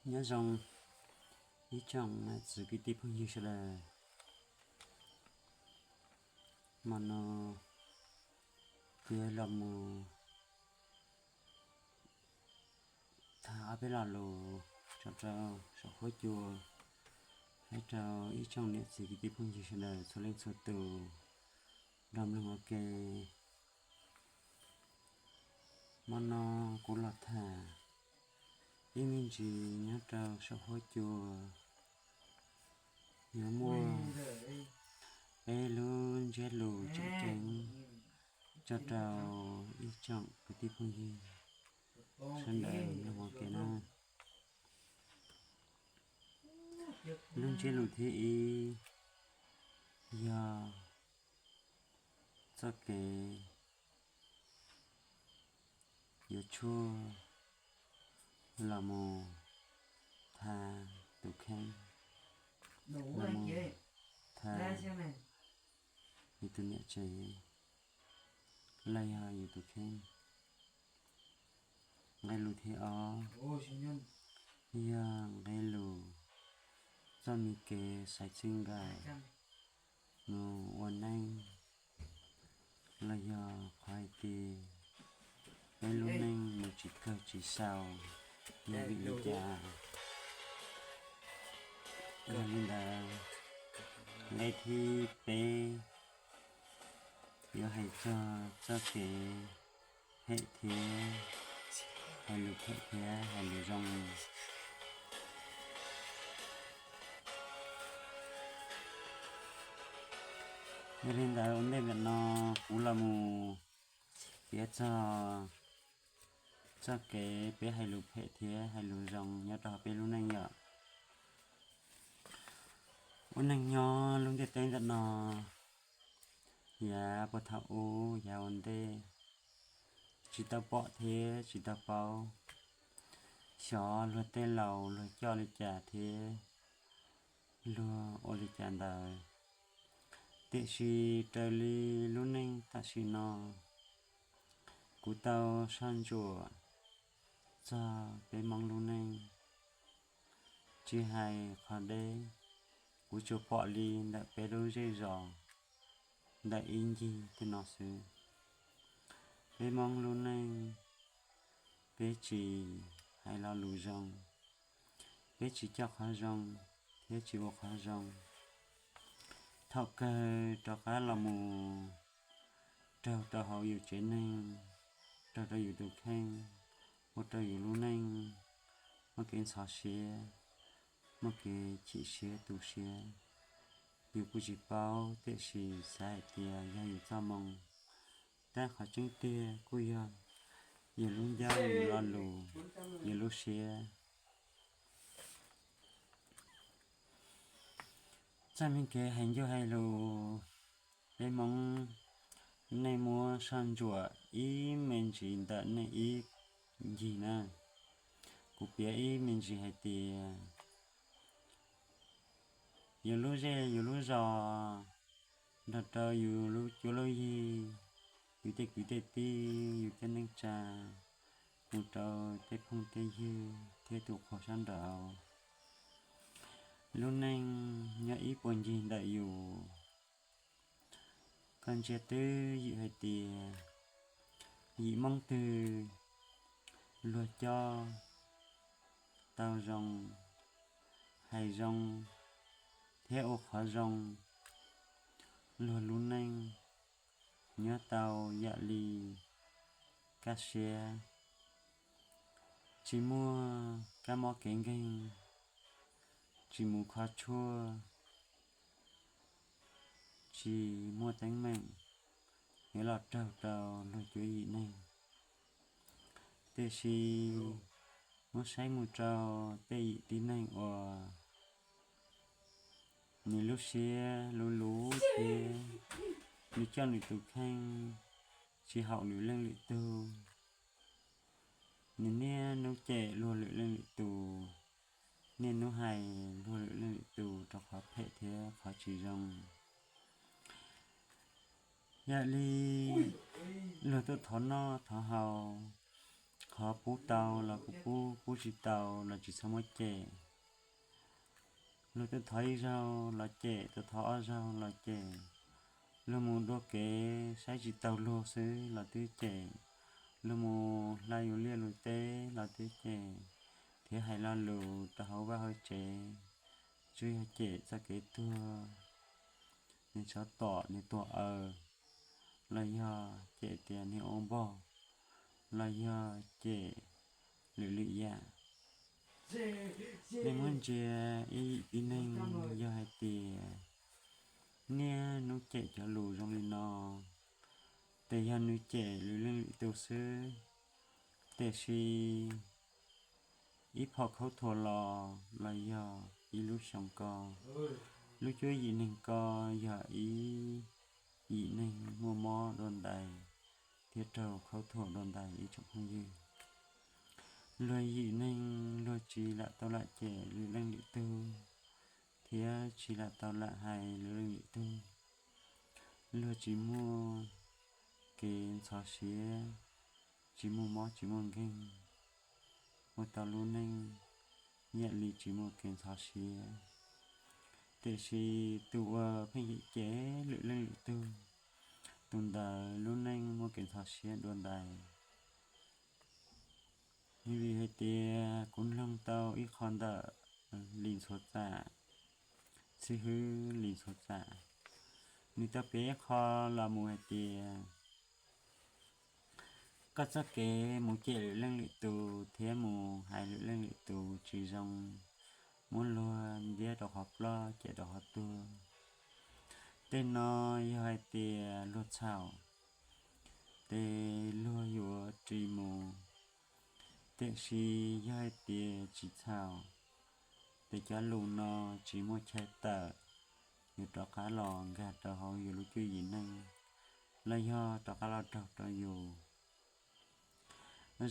Nyob zoo ib tsoom niam txiv kwv tij phooj ywg sawv daws. Hmo no kuv yuav los mus tham ob peb lo lus tso rau saum huab cua, hais rau ib tsoom niam txiv kwv tij phooj ywg sawv daws txhua leej txhua tus nrog mloog ua ke. Hmo no kuv los tham ib me ntsis nyob rau saum huab cua, yuav muaj peb lub ntsiab lus tseem ceeb tso rau ib tsoom kwv tij phooj ywg sawv daws mloog ua ke na. Lub ntsiab lus thib ib yog txoj kev yuav tshuaj los mus tha tus kheej, los mus tha yus tus niam tsev los yog yus tus kheej. Nqe lus thib ob yog nqe lus txoj me kev xaiv txij nkawm mus ua neej, los yog qhov hais tias peb lub neej mus tsis kawg tsis xaus yog vim li cas. Yog li ntawd, nqe thib peb yuav hais txog txoj kev phem thiab hais lus phem thiab hais lus zoo. Yog li ntawd ua ntej ntawm no kuv los mus piav txog txoj kev peb hais lus phem thiab hais lus zoo nyob rau hauv peb lub neej yom. Ua neeg nyob lub ntiaj teb ntawm no, yav puag thaum ub yav ua ntej, tsis tau pom thiab tsis tau paub xyov luag tej laus luag coj li cas thiab luag ua li cas ntawd. Tiam sis raws li lub neej tam sim no, kuv tau soj ntsuam txog peb Hmoob lub neej, tsis hais qhov deb, kuv tsuas pom li ntawm peb lub zej zos ntawm ib ncig tej no xwb. Peb Hmoob lub neej, peb tsis hais lo lus zoo, peb tsis coj qhov zoo thiab tsis ua qhov zoo. Thaum kawg rov qab los mus raug rau hauv yus tsev neeg, raug rau yus tus kheej, ua rau yus lub neej muaj kev ntxhov siab, muaj kev chim siab tu siab. Yus kuj tsis paub, tiam sis xav hais tias yog yus txoj moo, tab qhov tseeb tiag kuj yog yus lub ncauj, yus lo lus, yus lub siab. Txoj me kev hais ncauj hais lus, peb Hmoob nej muab soj ntsuam ib me ntsis ntawm nej ib ncig na. Kuv piav ib me ntsis hais tias yus lub zej yus lub zos, nrog rau yus lub cuab lub yig, yus tej kwv tej tij, yus tej neej tsa, mus rau tej phooj tej ywg thiab tus qhua sab nraud. Lub neej nyob ib puag ncig ntawm yus. Koj ntsia twb yim hais tias yim Hmoob twg luag coj tau zoo, hais zoo thiab ua qhov zoo, luag lub neej nyob tau yam li kaj siab, tsis muaj kab mob kev nkeeg, tsis mus kho tshuaj, tsis muaj teeb meem yuav los raug rau luag cuab yim neeg. Tiam sis muab saib mus rau tej yim tib neeg uas nws lub siab luv luv thiab nws coj nws tus kheej tsis haum lwm leej lwm tug, nws niaj hnub cem luag lwm leej lwm tus, niaj hnub hais luag lwm leej lwm tus rau qhov phem thiab qhov tsis zoo. Yam li luag tuaj thov noj thov haus, Thov pub tau los kuj pub, pub tsis tau los tsis txhob muab cem. Luag tuaj thov ib zaug los cem, tuaj thov ob zaug los cem. Luag mus dua kev saib tsis taus luag xwb los twb cem. Luag mus hla yus liaj lus teb los twb cem, thiab hais lo lus rau hauv vaj hauv tsev, tsuas yog cem txoj kev tuag, nws tsov tom nws tuag aws, los yog cem tias nws ua npog, los yog cem lwm lwm yam. Nej muab ntsia ib yim tib neeg, yog hais tias niaj hnub cem cov lus zoo li no, ces yog nws cem lwm leej lwm tus xwb. Tiam sis ib phom khaub thuas los, los yog ib lub xyoo ko, lub cuab yim neeg ko yog ib yim neeg muaj mob dua ntais thiab raug khaub thuas dua ntais ib tsoom phooj ywg. Luag yim neeg luag tsis lam tau lam cem lwm leej lwm tug, thiab tsis lam tau lam hais lwm leej lwm tug. Luag tsis muaj kev ntxhov siab, tsis muaj mob tsis muaj nkeeg, ua tau lub neej ib yam li tsis muaj kev ntxhov siab. Tiam sis tus uas pheej cem cem lwm leej lwm tug, tus ntawd lub neej muaj kev ntxhov siab dua ntais. Vim hais tias kuv mloog tau ib qho ntawm Lis Ntxhuav Txam, xib hwb Lis Ntxhuav Txam, nws tau piav ib qho los mus hais tias, koj txoj kev mus cem lwm leej lwm tus thiab mus hais lwm leej lwm tus tsis zoo, muab luag ntiab rau qhov ploj cem rau qhov tuag. Tej no yog hais tias luag txhaum, ces luag yuav ris mus. Tiam sis yog hais tias tsis txhaum, ces cov lus no tsis muaj chaw tawm, yuav rov qab los nkag rau hauv yus lub cuab yim neej, los yog rov qab los raug rau yus.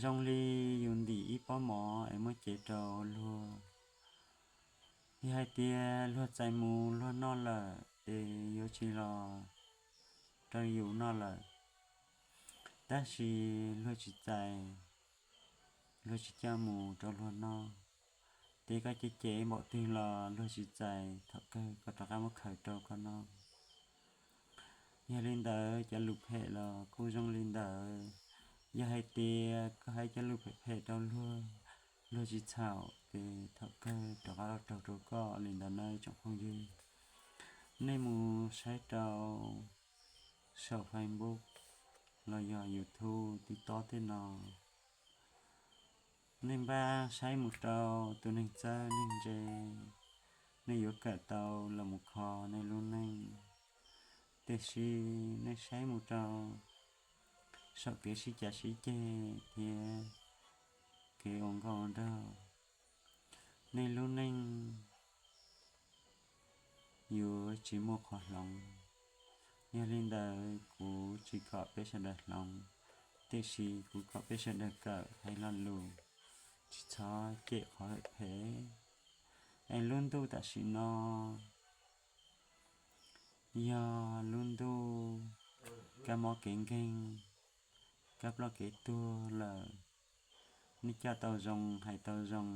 Zoo li yus ntim ib pob mov es muab cev rau luag. Yog hais tias luag txais mus luag noj lawm ces yuav tsis los rau yus noj lawm. Tab sis luag tsis txais, luag tsis coj mus rau luag noj, ces koj cem cem npaum twg los luag tsis txais, thaum kawg koj rov qab muab khaws rau koj noj. Yog li ntawd cov lus phem los kuj zoo li ntawd. Yog hais tias koj hais cov lus phem phem rau luag, luag tsis txhaum, ces thaum kawg rov qab los raug rau koj li ntawd na ib tsoom phooj ywg. Nej mus saib rau saum Facebook los yog YouTube, TikTok tej no, nej npaj saib mus rau tus neeg txawj neeg ntse, nej yuav kawm tau los mus kho nej lub neej. Tiam sis nej saib mus rau saum kev sib cav sib ceg thiab kev ua nkauj ua nraug, nej lub neej yuav tsis muaj qhov hloov. Yog li ntawd kuv tsis kom peb sawv daws hloov, tiam sis kuv kom peb sawv daws kawm hais lo lus, tsis txhob cem qhov phem. Es lub ntuj tam sim no yog lub ntuj kab mob kev nkeeg, kab ploj kev tuag lawm. Nej coj tau zoo hais tau zoo,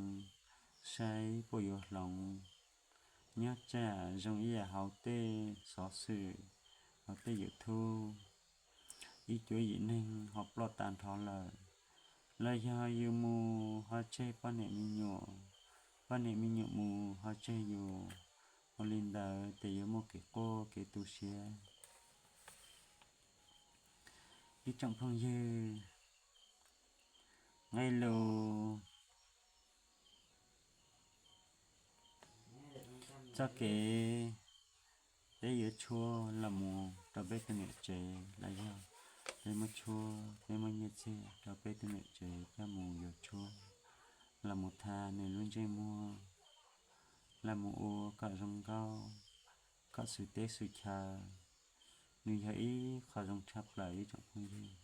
saib puas yuav hloov. Nyob tsam zoo ib yam hauv tej xov xwm, hauv tej YouTube, ib cuab yim neeg ho ploj tag nrho lawm. Los yog yus mus ho tseg poj niam me nyuam, poj niam me nyuam mus ho tseg yus, ua li ntawd ces yuav muaj kev quaj kev tu siab. Ib tsoom phooj ywg, nqe lus txoj kev peb yuav tshuaj los mus rau peb tus niam tsev los yog peb muab tshuaj, peb muab nyiaj txiag rau peb tus niam tsev coj mus yuav tshuaj los mus tha nws lub ntsej muag, los mus ua kom zoo nkauj, kom xwm teb xwm chaw. Nws yog ib qho zoo tshaj plaws ib tsoom phooj ywg.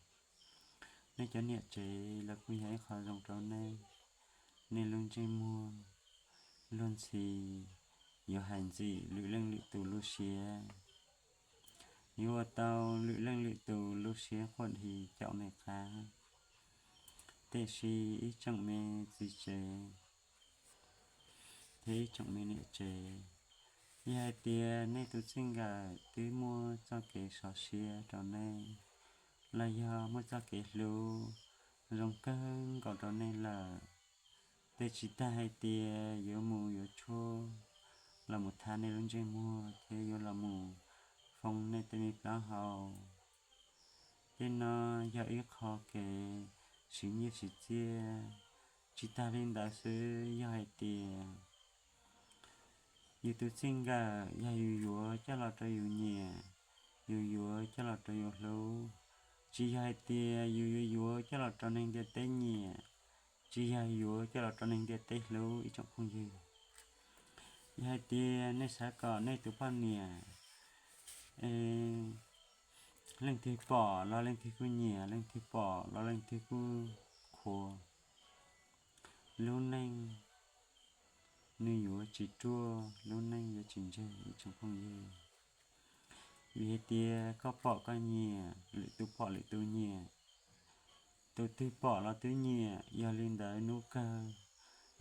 Nej cov niam tsev los kuj yog ib qho zoo rau nej. Nej lub ntsej muag luag ntxhi yuav hais ntxim lwm leej lwm tus lub siab, yuav ua tau lwm leej lwm tus lub siab quaj hi caum nej qab. Tiam sis ib tsoom me txiv tsev thiab ib tsoom me niam tsev, yog hais tias nej tus txij nkawm twb muaj txoj kev sov siab rau nej, los yog muaj txoj kev hlub zoo kawg nkaus rau nej lawm, ces tsis tas hais tias yuav mus yuav tshuaj los mus thav nej lub ntsej muag thiab yuav los mus foo nej tej me plaub hau. Tej no yog ib qho kev siv nyiaj siv txiaj. Tsis tas li ntawd xwb, yog hais tias yus tus txij nkawm yog yus yuav coj los rau yus nyiam, yus yuav coj los rau yus hlub, tsis yog hais tias yus yuav yuav coj los rau neeg ntiaj teb nyiam, tsis yog yuav coj los rau neeg ntiaj teb hlub ib tsoom phooj ywg. Yog hais tias nej xav kom nej tus poj niam leej twg pom los leej twg kuj nyiam, leej twg pom los leej twg kuj qhuas, lub neej nws yuav tsis ruaj, lub neej yuav tsis ntseg ib tsoom phooj ywg. Vim hais tias koj pom koj nyiam, lwm tus pom lwm tus nyiam, tus twg pom los twb nyiam, yog li ntawd hnub kawg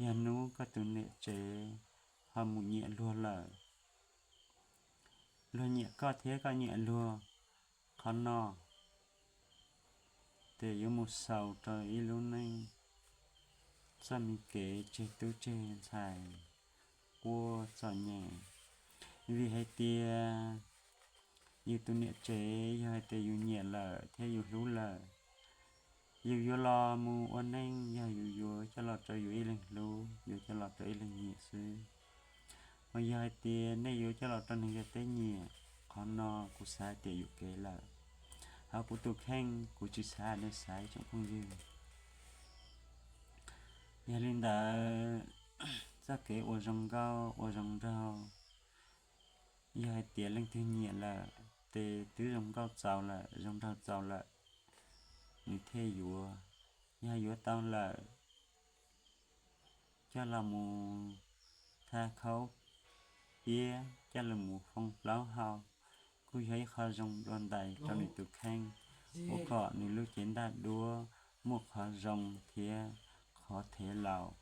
yog hnub koj tus niam tsev ho mus nyiam luag lawm. Luag nyiam koj thiab koj nyiam luag, qhov no ces yuav mus xaus rau ib lub neej txoj me kev tseg tub tseg ntxhais quaj txom nyem. Vim hais tias yus tus niam tsev yog hais tias yus nyiam lawm thiab yus hlub lawm, yus yuav los mus ua neej yog yus yuav coj los rau yus ib leeg hlub, yuav coj los rau ib leeg nyiam xwb. Mas yog hais tias nej yuav coj los rau neeg ntiaj teb nyiam, qhov no kuv xav hais tias yuam kev lawm. Hauv kuv tus kheej kuv tsis xav nej xav ib tsoom phooj ywg. Yog li ntawd, txoj kev ua zoo nkauj ua zoo nraug, yog hais tias leej twg nyiam lawm ces twb zoo nkauj txaus lawm, zoo nraug txaus lawm, nws thiaj yuav. Yog yuav tau lawm, coj los mus thab khaub piab, coj los mus foo plaub hau, kuj yog ib qho zoo dua ntais rau nws tus kheej, ua kom nws lub cev ntaj duab muaj qhov zoo thiab qhov thev laus.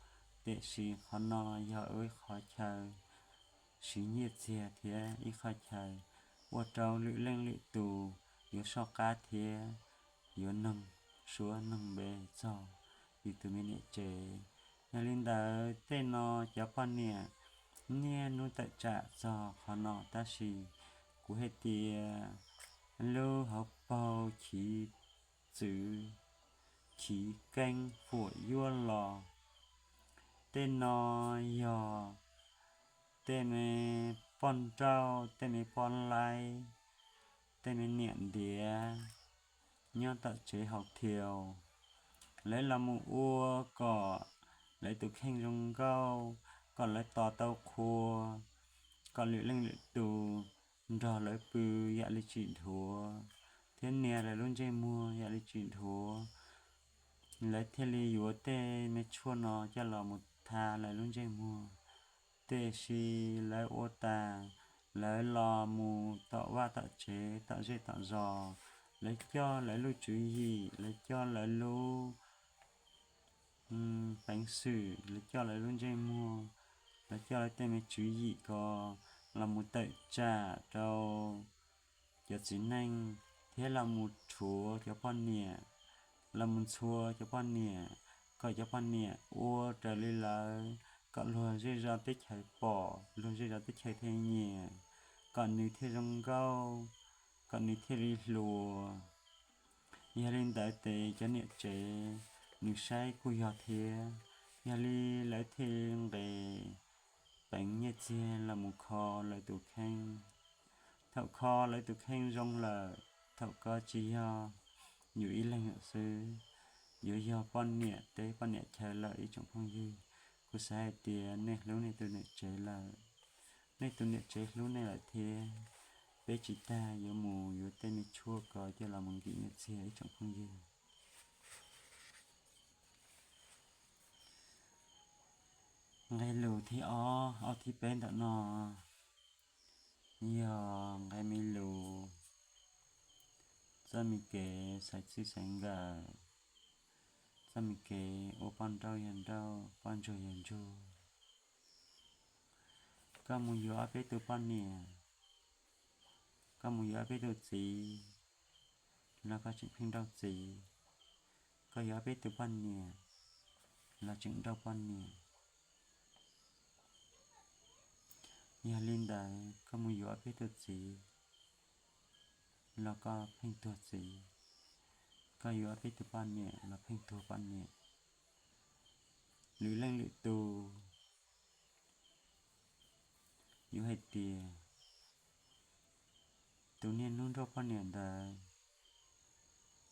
Tiam sis qhov no yog ib qho chaw siv nyiaj txiag thiab ib qho chaw ua rau lwm leej lwm tus yuav soj qab thiab yuav noog suab noog npe txog yus tus me niam tsev. Yog li ntawd tej no cov poj niam niaj hnub tawm tsam txog qhov no, tab sis kuv hais tias lub hauv paug chiv txwv chiv keeb fuam yuav los, tej no yog tej me poj nrauj, tej me poj laib, tej me niam ntiav nyob tom tsev hauv thiaus, lawv los mus ua kom lawv tus kheej zoo nkauj, kom lawv tos tau qhua, kom lwm leej lwm tus nrog lawv pw yam li tsis dhuav, thiab nias lawv lub ntsej muag yam li tsis dhuav, lawv thiaj li yuav tej me tshuaj no coj los mus tha lawv lub ntsej muag. Tiam sis lawv ua tas, lawv los mus tom vaj tom tsev tom zej tom zos, lawv coj lawv lub tswv yim, lawv coj lawv lub peev xwm, lawv coj lawv lub ntsej muag, lawv coj lawv tej me tswv yim ko los mus tawm tsam rau cov txiv neej, thiab los mus rhuav cov poj niam, los mus ntxhua cov poj niam, kom cov poj niam ua raws li lawv, kom luag zej zos teb chaws pom, luag zej zos teb chaws thiaj nyiam, kom nws thiaj zoo nkauj, kom nws thiaj li hluas. Yog li ntawd ces cov niam tsev nws saib kuj yog thiab, yog li lawv thiaj nqes peev nyiaj txiag los mus kho lawv tus kheej. Thaum kho lawv tus kheej zoo lawm, thaum ko tsis yog yus ib leeg lawm xwb, yuav yog poj niam teb poj niam chaw lawm ib tsoom phooj ywg. Kuv xav hais tias nej hlub nej tus niam tsev lawm, nej tus niam tsev hlub nej lawm thiab. Peb tsis tas yuav mus yuav tej me tshuaj ko coj los mus nkim nyiaj txiag ib tsoom phooj ywg. Nqe lus thib ob, ob thib peb ntawm no yog nqe me lus txoj me kev xaiv txij xaiv nkawm, Txoj me kev ua poj nrauj yog nrauj, poj ntsuag yog ntsuag. Koj mus yuav ob peb tus poj niam, koj mus yuav ob peb tus txiv los koj tseem pheej nrauj txiv, koj yuav ob peb tus poj niam los tseem nrauj poj niam. Yog li ntawd koj mus yuav ob peb tus txiv los koj pheej tuag txiv, koj yuav ob peb tus poj niam los pheej tuag poj niam. Lwm leej lwm tus yuav hais tias tus niaj hnub nrauj poj niam ntawd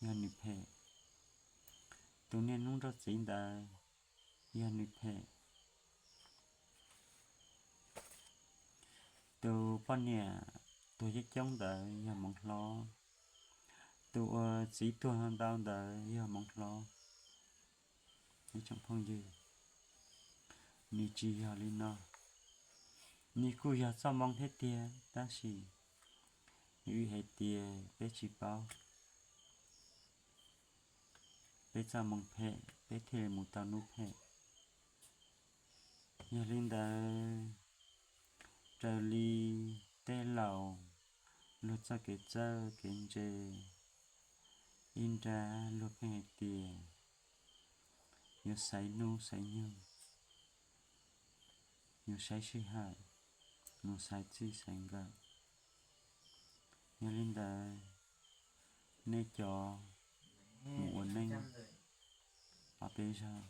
yog nws phem, tus niaj hnub nrauj txiv ntawd yog nws phem, tus poj niam tuag coob coob ntawd yog hmoov hlob, tus uas txiv tuag ntau ntawd yog hmoov hlob. Ib tsoom phooj ywg, nws tsis yog li no. Nws kuj yog txoj moo thiab tiag, tab sis vim hais tias peb tsis paub, peb txoj moo phem peb thiaj li mus tau hnub phem. Yog li ntawd, raws li tej laus luag txoj kev txawj kev ntse, ib nrab luag pheej hais tias yuav xaiv hnub xaiv nyoog, yuav saib sij hawm, mus xaiv txij xaiv nkawm. Yog li ntawd, nej cov mus ua neej ob peb zaug,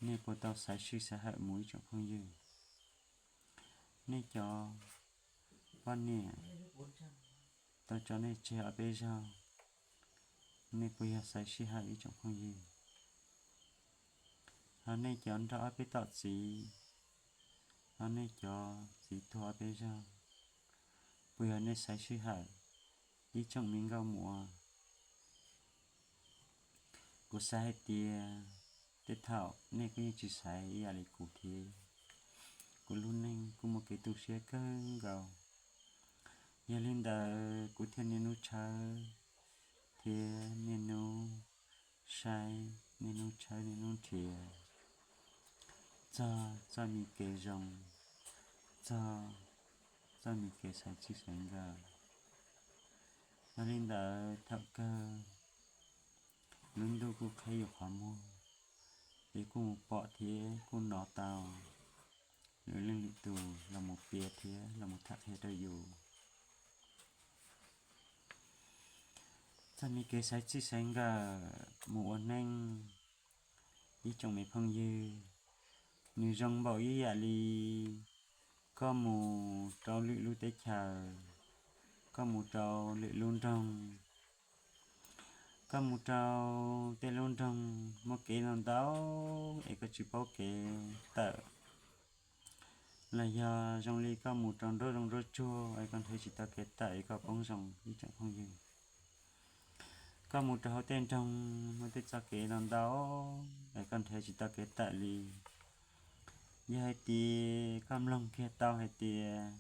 nej puas tau xaiv sij xaiv hawm mus, ib tsoom phooj ywg? Nej cov poj niam tau tso nej tseg ob peb zaug, nej puas yog xaiv sij hawm, ib tsoom phooj ywg? Ho nej cov nrauj ob peb tom txiv, ho nej cov txiv tuag ob peb zaug, puas yog nej xaiv sij hawm, ib tsoom me nkauj muam? Kuv xav hais tias tej thaum nej kuj yeej tsis xaiv ib yam li kuv thiab. Kuv lub neej kuj muaj kev tu siab kawg nkaus. Yog li ntawd kuv thiaj niaj hnub tshawb thiab niaj hnub saib, niaj hnub tshawb niaj hnub nrhiav txog txoj me kev zoo, txog txoj me kev xaiv txij xaiv nkawm. Yog li ntawd thaum kawg lub ntuj kuj qheb yus qhov muag, es kuj mus pom thiab kuj hnov tau lwm leej lwm tus los mus piav thiab los mus tham qhia rau yus. Txoj me kev xaiv txij xaiv nkawm mus ua neej, ib tsoom me phooj ywg, nws zoo npaum ib yam li koj mus rau lwm lub teb chaws, koj mus rau lwm lub nroog, koj mus rau tej lub nroog muaj kev ntau ntau es koj tsis paub kev tawm, los yog zoo li koj mus rau nruab zoov nruab tsuag es koj nrhiav tsis tau kev tawm es koj poob zoo, ib tsoom phooj ywg. Koj mus rau hauv tej nroog muaj tej txoj kev ntau ntau es koj nrhiav tsis tau kev tawm li. Yog hais tias koj mloog kiag tau hais tias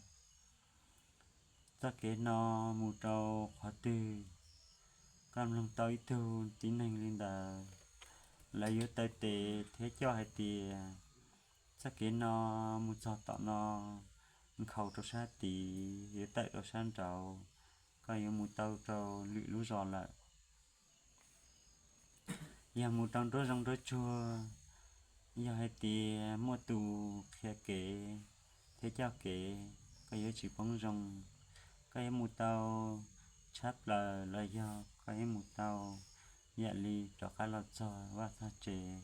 txoj kev no mus rau qhov twg, koj mloog tau ib tug tib neeg li ntawd, lawv yuav taw tes thiab coj hais tias txoj kev no mus txog tom no, nkhaus rau sab tid yuav tawm rau sab nraud, koj yuav mus tau rau lwm lub zos lawm. Yog mus rau nruab zoov nruab tsuag, yog hais tias muaj tus qhia kev thiab coj kev, koj yuav tsis poob zoo, koj yuav mus tau tshab plaws los yog koj yuav mus tau yam li rov qab los txog vaj txog tsev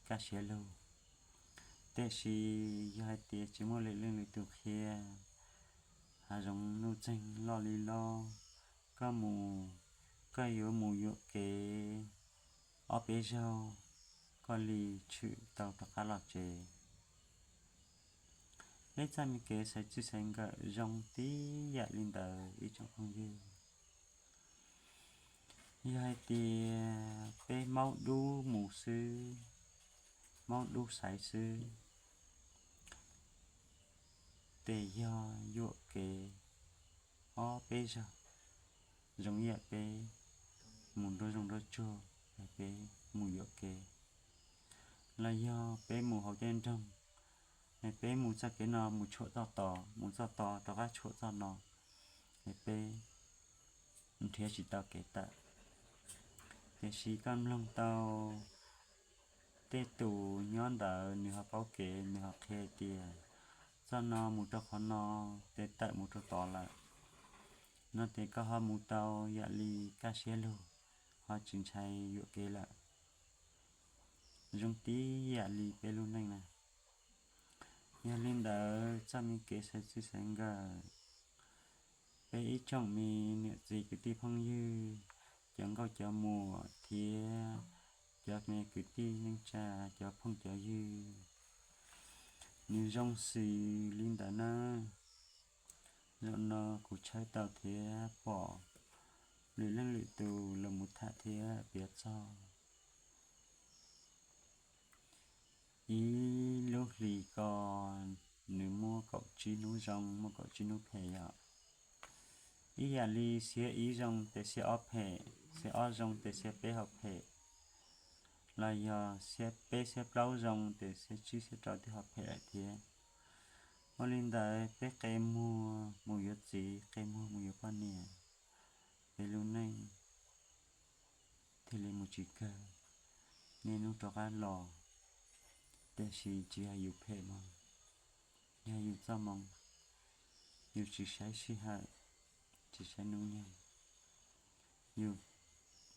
kaj siab lug. Tiam sis yog hais tias tsis muaj lwm leej lwm tus qhia, hav zoov nuj txeeg loj li loj, koj mus, koj yuav mus yuam kev ob peb zaug, koj li tshwm tau rov qab los tsev. Peb txoj me kev xaiv txij xaiv nkawm zoo tib yam li ntawd ib tsoom phooj ywg. Yog hais tias peb maub dub mus xwb, maub dub xaiv xwb, tes yog yuam kev ob peb zaug, zoo ib yam peb mus nruab zoov nruab tsuag, peb mus yuam kev, los yog peb mus hauv tej nroog, es peb mus txoj kev no mus tshuam txoj tod, mus txoj tod rov qab tshuam txoj no, es peb nrhiav tsis tau kev tawm. Tiam sis koj mloog tau tej tus nyob ntawd nws ho paub kev, nws ho qhia tias txoj no mus rau qhov no, tes tawm mus rau tod lawm no, ces koj ho mus tau yam li kaj siab lug, ho tsis ntshai yuam kev lawm. Zoo tib yam li peb lub neej na. Yog li ntawd txoj me kev xaiv txij xaiv nkawm, peb ib tsoom me niam txiv kwv tij phooj ywg, cov nkauj cov muam thiab cov me kwv tij neej tsa, cov phooj cov ywg, nws zoo xws li ntawd na. Zaum no kuv tshawb tau thiab pom lwm leej lwm tus los mus tham thiab piav txog ib lub hlis ko, nws muaj kaum tsib hnub zoo, muaj kaum tsib hnub phem yom. Ib yam li xiab ib zoo tes xiab ob phem, xiab ob zoo tes xiab peb ho phem, los yog xiab peb xiab plaub zoo tes xiab tsib xiab rau twb ho phem lawm thiab. Ua li ntawd peb qe muag mus yuav txiv, qe muag mus yuav poj niam, peb lub neej thiaj li mus tsis kawg, niaj hnub rov qab los. Tiam sis tsis yog yus phem mog, yog yus txoj moo, yus tsis saib sij hawm, tsis saib hnub nyoog, yus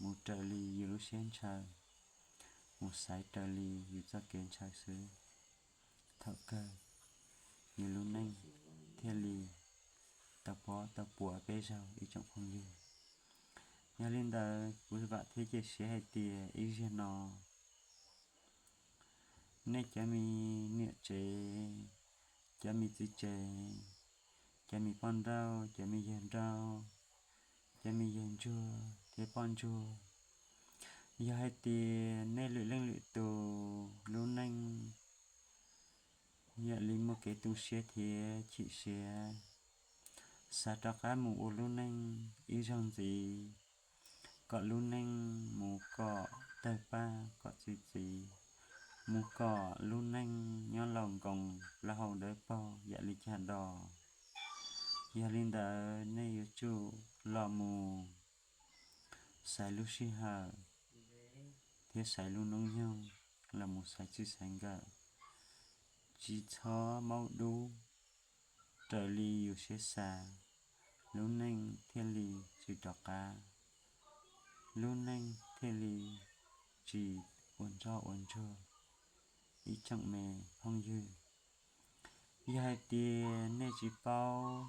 mus raws li yus lub siab ntshaw, mus xaiv raws li yus txoj kev ntshaw xwb. Thaum kawg yus lub neej thiaj li tau pob tau puas peb zaug ib tsoom phooj ywg. Yog li ntawd kuv vam thiab cia siab hais tias ib zaug no nej cov me niam tsev, cov me txiv tsev, cov me poj nrauj, cov me yawg nrauj, cov me yawg ntsuag thiab poj ntsuag, yog hais tias nej lwm leej lwm tus lub neej yam li muaj kev tu siab thiab chim siab, xav rov qab mus ua lub neej ib zaug ntxiv, kom lub neej mus kom tawg paj kom txi txiv, mus kom lub neej nyob laus nkoos plaub hau dawb paug yam li cag dos. Yog li ntawd nej yuav tsum los mus xaiv lub sij hawm thiab xaiv lub hnub nyoog los mus xaiv txij xaiv nkawm, tsis txhob maub dub raws li yus siab xav, lub neej thiaj li tsis rov qab, lub neej thiaj li tsis ua ntsoj ua ntsuag. Ib tsoom me phooj ywg, yog hais tias nej tsis paub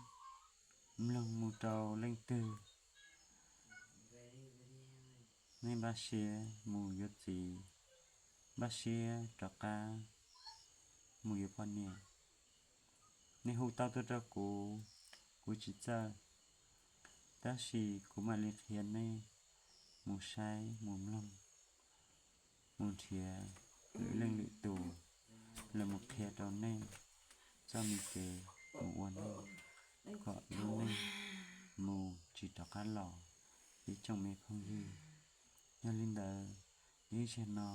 mloog mus rau leej twg, nej npaj siab mus yuav txiv, npaj siab rov qab mus yuav poj niam, nej hu tau tuaj rau kuv, kuv tsis txawj, tab sis kuv mam li qhia nej mus saib mus mloog, mus nrhiav lwm leej lwm tus los mus qhia rau nej txoj me kev mus ua neej kom lub neej mus tsis rov qab los, ib tsoom me phooj ywg. Yog li ntawd, ib zaug no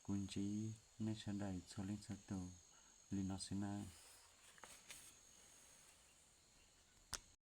kuv ntsib nej sawv daws txhua leej txhua tus li no xwb nawb.